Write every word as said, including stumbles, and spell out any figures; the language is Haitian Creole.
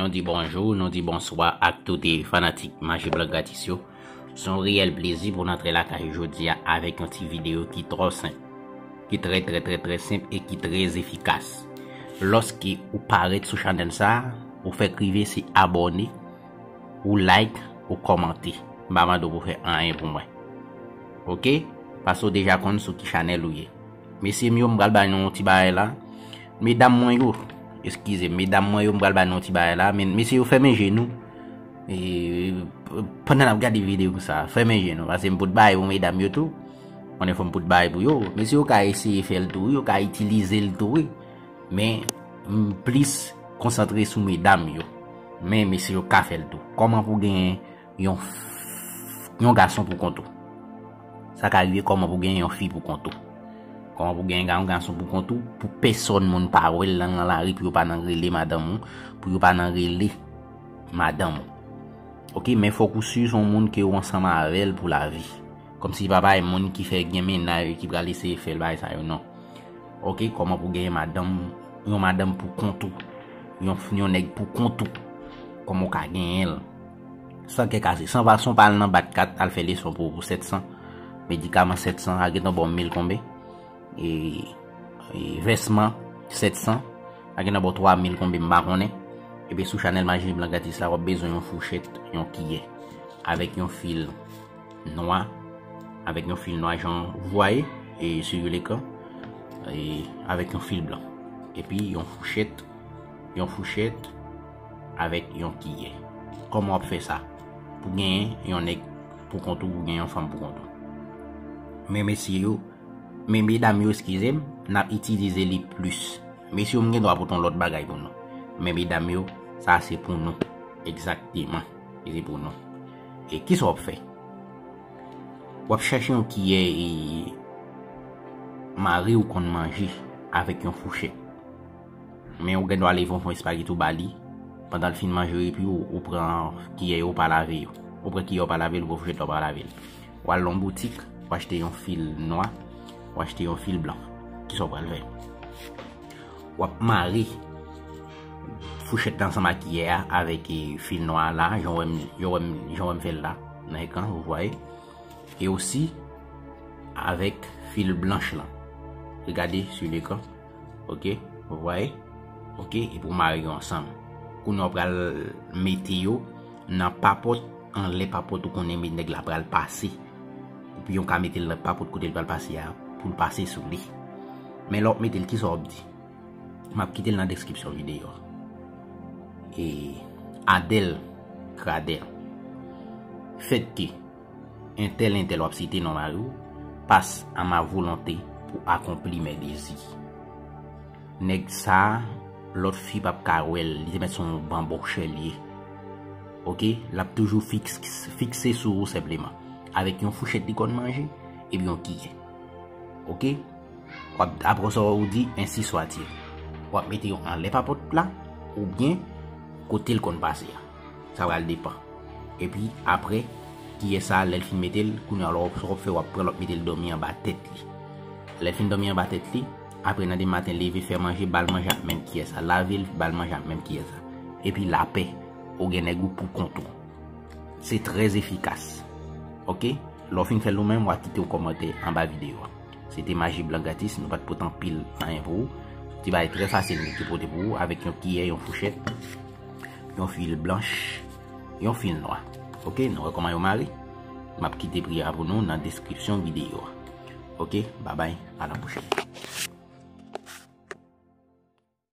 Nou di bonjou, nou di bonswa ak tout fanatik Maji Blan Gratis yo. Se yon reyèl plezi pou n antre lakay ou jodi a avèk yon ti videyo ki twò senp, ki trè, trè, trè, trè senp e ki trè efikas. Lòske ou parèt sou chanèl sa a, ou fèk rive se abòne, ou like, ou kòmante. M pa mande w pou fè anyen pou mwen. Oke? Paske w deja konn sou ki chanèl ou ye. Mesye m yo, m pral ba nou yon ti bagay la. Medam mwen yo, eskize m, medam mwen yo, m pral ba nou yon ti bagay la. Men mesye yo, fèmen je nou. E, pandan n ap gade videyo sa, fèmen je nou. Paske m pot bagay pou medam yo tou. Konnen fò m pot bagay pou yo. Mesye yo ka eseye fè l tou, yo ka itilize l tou, wi. Men, m plis konsantre sou medam yo. Men, mesye yo ka fè l tou. Kòman pou genyen yon, yon gason pou kont ou? Sa ka rive kòman pou genyen yon fi pou kont ou? Kòman pou genyen yon gason pou kont ou? Pou pèsòn moun pa wè l nan, nan lari, pou yo pa nan rele madanm ou, pou yo pa nan rele madanm ou. Oke, men fòk ou si se yon moun ke ou ansanm avè l pou lavi. Kòmsi pa bay moun ki fè gen mennaj ki pral eseye fè l bagay sa yo, non. Oke, kòman pou genyen madanm, yon madanm pou kont ou, yon, yon nèg pou kont ou, kòman w ka genyen l? San kè kase, san fason pa al nan bat kat, al fè leson pou, pou sèt san, medikaman sèt san, a gentan ba w mil konbe, e, e vèsman sèt san, a gentan ba w twa mil konbe, m pa konnen. Epi sou chanèl Maji Blan Gratis la, w ap bezwen yon fouchèt, yon kiyè, avèk yon fil nwa, avèk yon fil nwa jan ou vwaye, e sou lekran, e avèk yon fil blan. Epi yon fouchèt, yon fouchèt avèk yon kiyè. Kòman w ap fè sa? Pou genyen yon nèg pou kont ou, pou genyen yon fanm pou kont ou. Men mesye yo, men medam yo, eskize m, n ap itilize li plis. Mesye yo, m gen dwa pote yon lòt bagay pou nou. Men medam yo, sa se pou nou. Egzakteman. E se pou nou. E kisa w ap fè? W ap chèche yon kiyè e mare ou konn manje avèk yon fouchèt. Men ou gen dwa leve yon fon espageti ou ba li. Pandan l fin manje yo, epi ou, ou pran kiyè yo, ou pa lave yo. Ou pran kiyè, ou pa lave l, ou pran fouchèt la, ou pa lave l. W al nan boutik, w achte yon fil nwa, w achte yon fil blan. Kisa w pral fè? W ap mare fouchèt la ansanm ak kiyè a avèk, e, fil nwa a la, jan w wè m, jan w wè m, jan w wè m fè l la, nan ekran, ou vwaye. E osi avèk fil blanch lan. Regade sou lekran. Oke, ou vwaye? Oke, epi w mare yo ansanm. Kounye a w pral mete yo nan papòt, anlè papòt ou konnen men nèg la pral pase. Epi w ka mete l nan papòt kote l pral pase a, pou l pase sou li. Men lè w ap mete l, kisa w ap di? M ap kite l nan deskripsyon videyo a. E Adèl Kradèl. Fèt ke entèl, entèl, w ap site non mari w, passe à ma volonté pour accomplir mes désirs. Nèg sa, lòt fi p ap ka wè l, li te mèt se yon banbochè l ye. Oke, l ap toujou fiks-, fikse sou ou senpleman. Avèk yon fouchèt li konn manje, epi yon kiyè. Oke? W ap, apre sa, ou di, ainsi soit-il. W ap mete yo anlè papòt la, oubyen kote l konn pase a. Sa pral depann. Epi, apre, kiyè sa, lè l fin mete l, kounye a, lè w, sa w ap fè, w ap pran l, w ap mete l dòmi anba tèt li. Lè l fin dòmi anba tèt li, apre, nan demen maten, leve, fè manje, ba l manje ak menm kiyè sa. Lave l, ba l manje ak menm kiyè sa. Epi, lapè, ou gen nèg ou pou kont ou. Se trè efikas. Oke? Lè w fin fè l ou menm, w a kite yon kòmantè anba videyo a. Se te Maji Blan Gratis, nou pa t pote anpil anyen pou ou. Ti bagay trè fasil nou te pote pou ou, avèk yon kiyè, yon fouchèt, yon fil blanch, yon fil nwa. Oke, nou wè kòman yo mare? M ap kite pri a pou nou nan deskripsyon videyo a. Oke, babay, a la pwochèn.